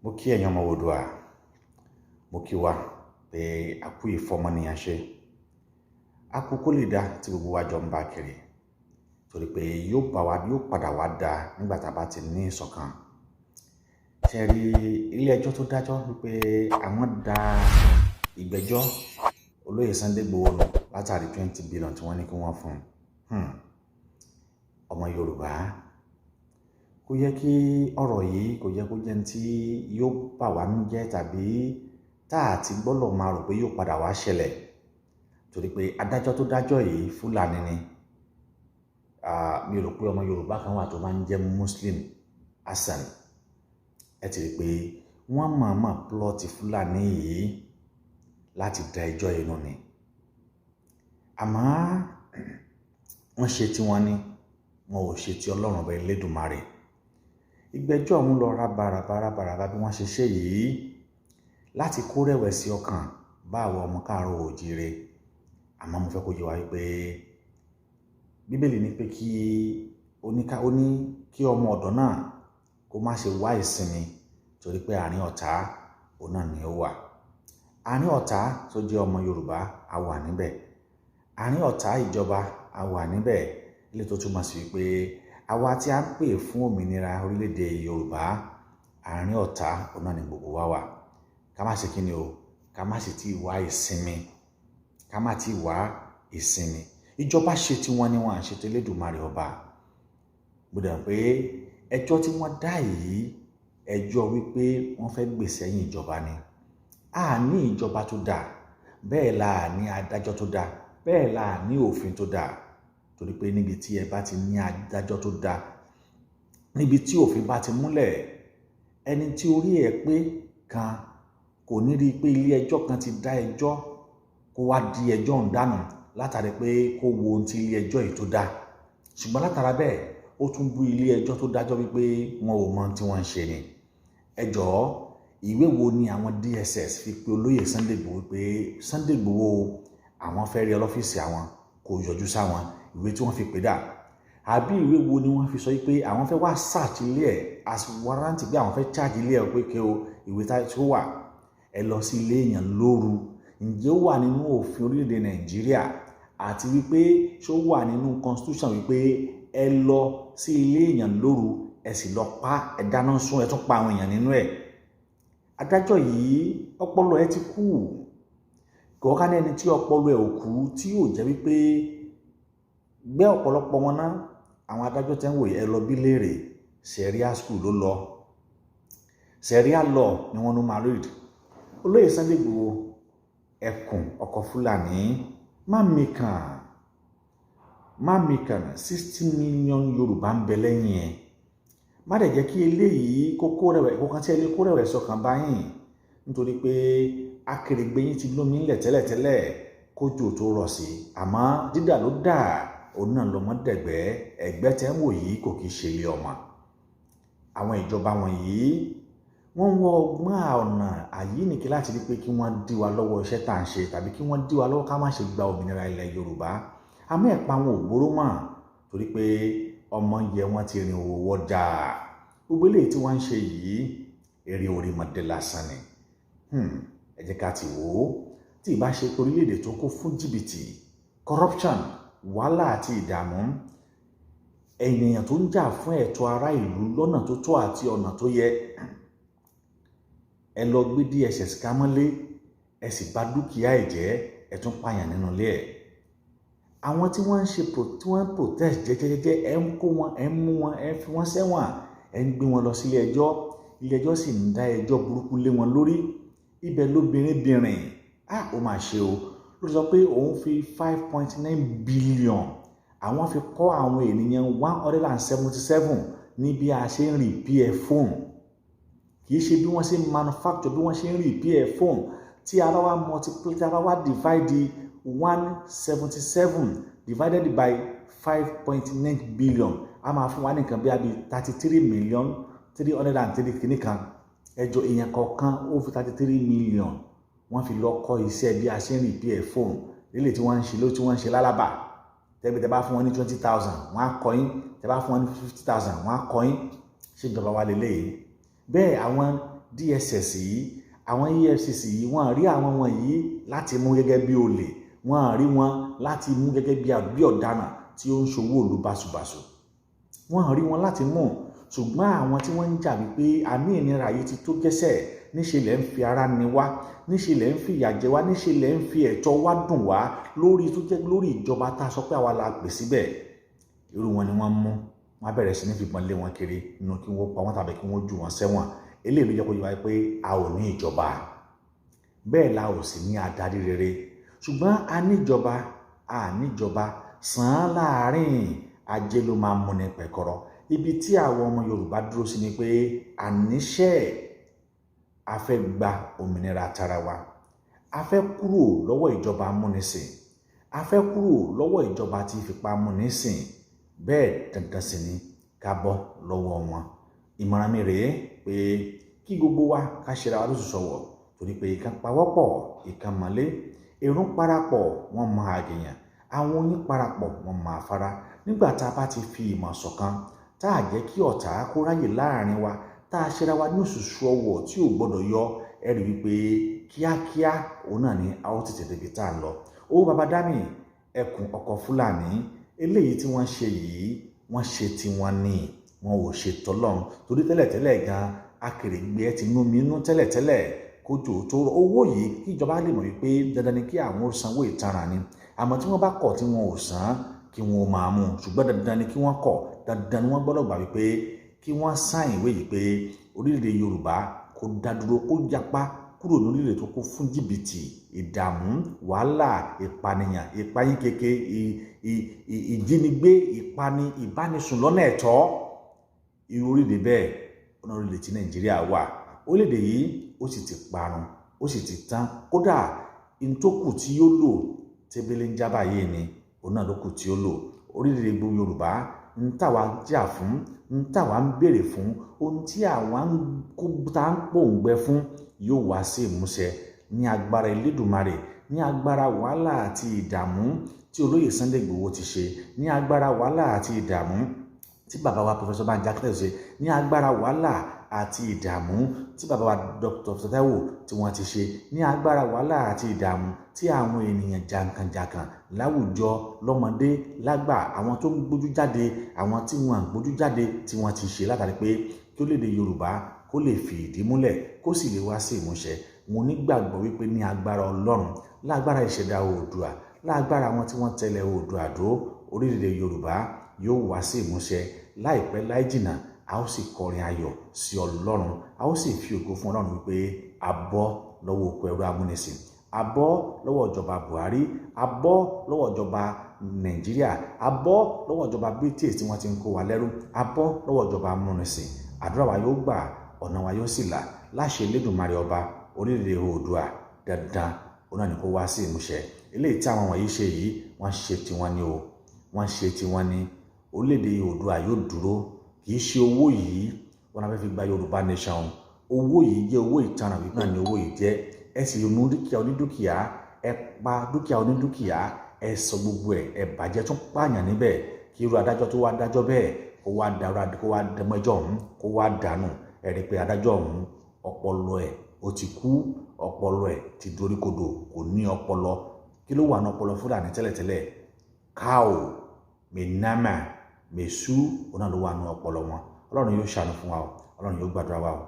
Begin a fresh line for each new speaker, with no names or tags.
Mo kí ẹ̀yin ọmọ Oòduà, mo kí wa pé a kú ìfọmọnìyàn ṣe, a kú kó lè dá tí gbogbo wa jọ ń bá kiri, torí pé yóò bá wa, yóò padà wá dá nígbà tá a bá ti ní ìṣọ̀kan. Ṣe rí ilé ẹjọ́ tó dájọ́ wípé àwọn dá ìgbẹ́jọ́ olóyè Sunday Igboho nù látàrí 20 billion tí wọ́n ní kí wọ́n fún un. Ọmọ Yorùbá, kò yẹ kí ọ̀rọ̀ yìí, kò yẹ kó jẹ́ ní tí yóò bà wá nú jẹ́ tàbí tá a ti gbọ́dọ̀ máa rò pé yóò padà wá ṣẹlẹ̀, torí pé adájọ́ tó dájọ́ yìí, Fúlàní ni. Mi rò pé ọmọ Yorùbá kan wà tó máa ń jẹ́ Muslim Hasan. Ẹ ti rí i pé wọ́n mọ̀ọ́mọ̀ plot Fúlàní yìí láti dá ẹjọ́ inú ni, àmọ́ wọ́n ṣe tí wọ́n ní, wọn ò ṣe tí Ọlọ́run ọba Elédùmarè. Ìgbẹ́jọ́ ọ̀hún lọ rábaràbaràbarà bí wọ́n ṣe ṣe yìí láti kó rẹ̀wẹ̀sì ọkàn bá àwọn ọmọ káàárọ̀ oòjíire. Àmọ́ mo fẹ́ kó yé wa wípé Bíbélì ní pé kí oníká ó ní kí ọmọ ọ̀dọ́ náà kó má ṣe wá ìsinmi, torí pé àárín ọ̀tá òun náà ni ó wà. Àárín ọ̀tá tó jẹ́ ọmọ Yorùbá, a wà níbẹ̀. Àárín ọ̀tá ìjọba, a wà níbẹ̀. Ilé tó túmọ̀ sí wípé àwa tí a ń pè fún òmìnira orílẹ̀-èdè Yorùbá, àárín ọ̀tá òun náà ni gbogbo wa wà. Ká má ṣe kí ni o, ká má sì tí ì wá ìsinmi, ká má tí ì wá ìsinmi. Ìjọba ṣe tí wọ́n ní, wọn à ń ṣe tẹlẹ́dùmarè ọba. Mo dẹ̀ pé ẹjọ́ tí wọ́n dá yìí, ẹjọ́ wípé wọ́n fẹ́ gbèsè ẹ̀yìn ìjọba ni. A ní ìjọba tó dáa, bẹ́ẹ̀ la ní adájọ́ tó dáa, bẹ́ẹ̀ la ní òfin tó dáa, torí pé níbi tí ẹ bá ti ní adájọ́ tó dáa, níbi tí òfin bá ti múlẹ̀, ẹni tí orí ẹ̀ pé kan kò ní rí i pé ilé ẹjọ́ kan ti dá ẹjọ́, kó wá di ẹjọ́ ń dànù látàrí pé kó wo ohun tí ilé ẹjọ́ yìí tó dá. Ṣùgbọ́n látara bẹ́ẹ̀, ó tún bú ilé ẹjọ́ tó dájọ́ wípé wọn ò mọ ohun tí wọ́n ń ṣe ni. Ẹ jọ̀ọ́, ìwé wo ni àwọn DSS fi pe olóyè Sunday Igboho pé, "Sunday Igboho, àwọn fẹ́ rí ọ lọ́fíìsì àwọn, kò yọjú sáwọn"? Ìwé tí wọ́n fi pè dà? Àbí ìwé wo ni wọ́n fi sọ pé àwọn fẹ́ wá search ilé ẹ̀ as warrant, pé àwọn fẹ́ charge ilé ẹ̀, pé kí o ìwé tó wà, ẹ lọ sí ilé èèyàn lóru? Ǹjẹ́ ó wà nínú òfin orílẹ̀-èdè Nàìjíríà, àti wípé ṣó wà nínú constitution wípé ẹ lọ sí ilé èèyàn lóru, ẹ sì lọ pa, ẹ dáná sun, ẹ tún pa àwọn èèyàn nínú ẹ̀? Adájọ́ yìí, ọpọlọ ẹ ti kú. Kọ̀ọ̀ká ní ẹni tí ọpọlọ ẹ ò kú, tí yóò jẹ́ wípé gbé ọ̀pọ̀lọpọ̀ wọn ná. Àwọn adájọ́ tẹ́ ń wòye, ẹ lọ bí léèrè, Sharia school ló lọ, Sharia law ni wọ́n ló máa read. Olóyè Sunday Igboho, ẹkùn ọkọ̀ Fúlàní, má mikàn, má mikàn. 60 million Yorùbá ń bẹ lẹ́yìn ẹ̀. Má dẹ̀ jẹ́ kí eléyìí kókó rẹ̀wẹ̀ kó kàn tí ẹ lè kó rẹ̀wẹ̀ sọkàn báyìí, nítorí pé akèrègbè yín ti lómi ńlẹ̀ tẹ́lẹ̀tẹ́lẹ̀ kójò tó rọ̀ sí. Àmọ́ dídà ló dà, òun náà lọmọ dẹ̀gbẹ́. Ẹ̀gbẹ́ tẹ́ ń wò yìí kò kì í ṣe ilé ọmọ. Àwọn ìjọba wọ̀nyí, wọ́n ń wọ ọgbọ́n ọ̀nà àyíníkí láti rí pé kí wọ́n dí wa lọ́wọ́ iṣẹ́ tá à ń ṣe, tàbí kí wọ́n dí wa lọ́wọ́ ká má ṣe gba òmìnira ilẹ̀ Yorùbá. Àmọ́ ẹ̀pa wọn ò gbóró mọ́, torí pé ọmọ yẹ wọ́n ti rìn òwò wọjà. Gbogbo eléyìí tí wọ́n ń ṣe yìí, eré orímọdé lásán ni. Ẹ jẹ́ ká ti wò ó. Tí ì bá ṣe pé orílẹ̀-èdè tó kún fún jìbìtì, corruption, wàhálà àti ìdààmú, ènìyàn tó ń jà fún ẹ̀tọ́ ará ìlú lọ́nà tó tọ́ àti ọ̀nà tó yẹ, ẹ lọ gbé DSS ká mọ́lé, ẹ sì bà dúkìá ẹ̀ jẹ́, ẹ tún pààyàn nínú ilé ẹ̀. Àwọn tí wọ́n ń ṣe, tí wọ́n ń protest jẹ́jẹ́jẹ́jẹ́, ẹ ń kó wọn, ẹ ń mú wọn, ẹ ń fi wọ́n sẹ́wọ̀n, ẹ ń gbé wọn lọ sílé ẹjọ́. Ilé ẹjọ́ sì ń dá ẹjọ́ burúkú lé wọn lórí. Ibẹ̀ lóbìnrin bìnrin, ah, ó máa ṣe o, ló sọ pé òun fi 5.9 billion, àwọn fi kọ́ àwọn ènìyàn 177 ní bí a ṣe ń repair phone. Kì í ṣe bí wọ́n ṣe ń manufacture, bí wọ́n ṣe ń repair phone. Tí a bá wá multiply, tí a bá wá divide 177 divided by 5.9 billion, a máa fún wa ní nǹkan bí i 33 million 303 kìíní kan. Ẹjọ́, èèyàn kọ̀ọ̀kan ó fi 33 million, wọ́n fi lọ kọ́ iṣẹ́ bí a ṣe ń repair phone lílé tí wọ́n ń ṣe ló tí wọ́n ń ṣe lálábà. Tẹ́bí tẹ́ bá fún wọn ní 20,000, wọ́n á kọ́ yín. Tẹ́ bá fún wọn ní 50,000, wọ́n á kọ́ yín. Ṣé ìjọba wa lélẹ́yìí? Bẹ́ẹ̀ àwọn DSS yìí, àwọn EFCC yìí, wọ́n rí àwọn wọ̀nyí láti mú gẹ́gẹ́ bí olè, wọ́n rí wọn láti mú gẹ́gẹ́ bí ọ̀daràn tí ó ń ṣòwò òlu báṣubàṣu. Wọ́n rí wọn láti mú. Ṣùgbọ́n àwọn tí wọ́n ń jà wípé àní ìnira yìí ti tó gẹ́sẹ̀, níṣe lẹ̀ ń fi ara ni wá, níṣe lẹ̀ ń fi ìyà jẹ wá, níṣe lẹ̀ ń fi ẹ̀tọ́ wá dùn wá lórí tó jẹ́ lórí ìjọba tá a sọ pé àwa la pè síbẹ̀, irú wọn ni wọ́n mú. Wọ́n á bẹ̀rẹ̀ sí ní fìbọn lé wọn kiri nínú kí wọ́n pa wọ́n tàbí kí wọ́n jù wọ́n sẹ́wọ̀n. Eléyìí ló jẹ́ kó yé wa pé a ò ní ìjọba, bẹ́ẹ̀ la ò sì ní adarí rere. Ṣùgbọ́n a níjọba, a níjọba sàn án láàrin ajé ló máa múni pẹ̀kọ́rọ́. Ibi tí àwọn ọmọ Yorùbá dúró sí ni pé àníṣe a fẹ́ gba òmìnira tara wa, a fẹ́ kúrò lọ́wọ́ ìjọba amúnisìn, a fẹ́ kúrò lọ́wọ́ ìjọba tí fipá múnisìn. Bẹ́ẹ̀ dandan sì ni ká bọ́ lọ́wọ́ wọn. Ìmọ̀ràn mi rèé pé kí gbogbo wa ká ṣera wa lóṣù sọ̀wọ̀, torí pé ìkan pawọ́pọ̀, ìkan mọ̀lé, èrún parapọ̀, wọ́n mọ àgèyàn, àwọn oyin parapọ̀, wọ́n mọ afárá. Nígbà tá a bá ti fi ìmọ̀ ṣọ̀kan, tá a jẹ́ kí ọ̀tá kó ráyè láàrin wa, tá a ṣera wa ní òṣùṣù ọwọ̀ tí ò gbọ́dọ̀ yọ, ẹ rí wípé kíákíá òun náà ni a ó tètè débi tá a lọ. Owó baba dami ẹkùn ọkọ̀ Fúlàní eléyìí tí wọ́n ṣe yìí, wọ́n ṣe tiwọn ní, wọn ò ṣe tọ́lọ́run, torí tẹ́lẹ̀tẹ́lẹ̀ gan akèrègbè ti nú mi nú tẹ́lẹ̀tẹ́lẹ̀ kójò tó owó yìí. Kí ìjọba lè mọ̀ wípé dandan ni kí àwọn ó sanwó ìtanràn ni. Àmọ́ tí wọ́n bá kọ̀ tí wọn ò san, kí wọ́n máa mú un. Ṣùgbọ́n dandan ni kí wọ́n kọ̀, dandan ni wọ́n gbọ́dọ̀ gbà wípé kí wọ́n sáìn ìwé yìí pé orílẹ̀-èdè Yorùbá kó dá dúró, kó yapa kúrò ní orílẹ̀ tó kún fún jìbìtì, ìdààmú, wàhálà, ìpànìyàn, ìpayín keke, ìjínigbé, ìpani, ìbánisùn lọ́nà ẹ̀tọ́. Irú orílẹ̀ bẹ́ẹ̀ ọ̀nà orílẹ̀ tí Nàìjíríà wà, orílẹ̀-èdè yìí ó sì ti parun, ó sì ti tán. Kódà ntòkù tí yóò lò tẹ́bílẹ̀ ń jábà yìí ni òun náà ló kù tí ó lò. Orílẹ̀-èdè gbogbo Yorùbá ń tàwa jà fún, ń tàwa ń béèrè fún, ohun tí àwa ń kó tá ń pòǹgbẹ fún yóò wá sí ìmúṣẹ ní agbára Elédùmarè, ní agbára wàhálà àti ìdààmú tí olóyè Sunday Igboho ti ṣe, ní agbára wàhálà àti ìdààmú tí bàbá wa Professor Banji Akintoye ṣe, ní agbára wàhálà àti ìdààmú tí bàbá wa Dr. Taiwo tí wọ́n ti ṣe, ní agbára wàhálà àti ìdààmú tí àwọn ènìyàn jàǹkànjàǹkàn láwùjọ, lọ́mọdé lágbà, àwọn tó ń gbójú jáde, àwọn tí wọ́n ń gbójú jáde tí wọ́n ti ṣe látàrí pé kí orílẹ̀-èdè Yorùbá kó lè fi ìdí múlẹ̀, kó sì lè wá sí ìmúṣẹ. Mo nígbàgbọ́ wípé ní agbára Ọlọ́run, lágbára ìṣẹ̀dá Oòduà, lágbára àwọn tí wọ́n tẹ̀lé Oòduà dó, orílẹ̀-èdè Yorùbá yóò wá sí ìmúṣẹ láìpẹ́ láì jìnnà. A ó sì kọrin ayọ̀ sí Ọlọ́run, a ó sì fi ògo fún Ọlọ́run wípé a bọ́ lọ́wọ́ oko ẹrú amúnisìn, a bọ́ lọ́wọ́ ìjọba Buhari, a bọ́ lọ́wọ́ ìjọba Nàìjíríà, a bọ́ lọ́wọ́ ìjọba British tí wọ́n ti ń kó wa lẹ́rú, a bọ́ lọ́wọ́ ìjọba amúnisìn. Àdúrà wa yóò gbà, ọ̀nà wa yóò sì là láṣẹ Elédùmarè ọba. Orílẹ̀-èdè Oòduà dandan òun náà ni kó wá sí ìmúṣẹ. Eléyìí tí àwọn wọ̀nyí ṣe yìí, wọ́n ṣe tiwọn ni o, wọ́n ṣe tiwọn ni. Orílẹ̀-èdè Oòduà yóò dúró. Kì í ṣe owó yìí wọn náà fẹ́ fi gba Yorùbá nation. Owó yìí jẹ́ owó ìtanràn wípé náà ni owó yìí jẹ́. Ẹ sì mú dúkìá onídúkìá, ẹ pa dúkìá onídúkìá, ẹ sọ gbogbo ẹ, ẹ bàjẹ́, tún pààyàn níbẹ̀. Kí irú adájọ́ tó wá dájọ́ bẹ́ẹ̀ kó wá dára, kó wá dẹmọ́jọ́ ọ̀hún, kó wá dànù. Ẹ rí i pé adájọ́ ọ̀hún, ọpọlọ ẹ̀ ó ti kú, ọpọlọ ẹ̀ ti doríkodò, kò ní ọpọlọ. Kí ló wà ní ọpọlọ Fúlàní tẹ́lẹ̀tẹ́lẹ̀? Káò mẹ́nàmà mẹ́sù, òun náà ló wà ní ọpọlọ wọn. Ọlọ́run yóò ṣàánú fún wa o, Ọlọ́run yóò gbàdúrà wa o.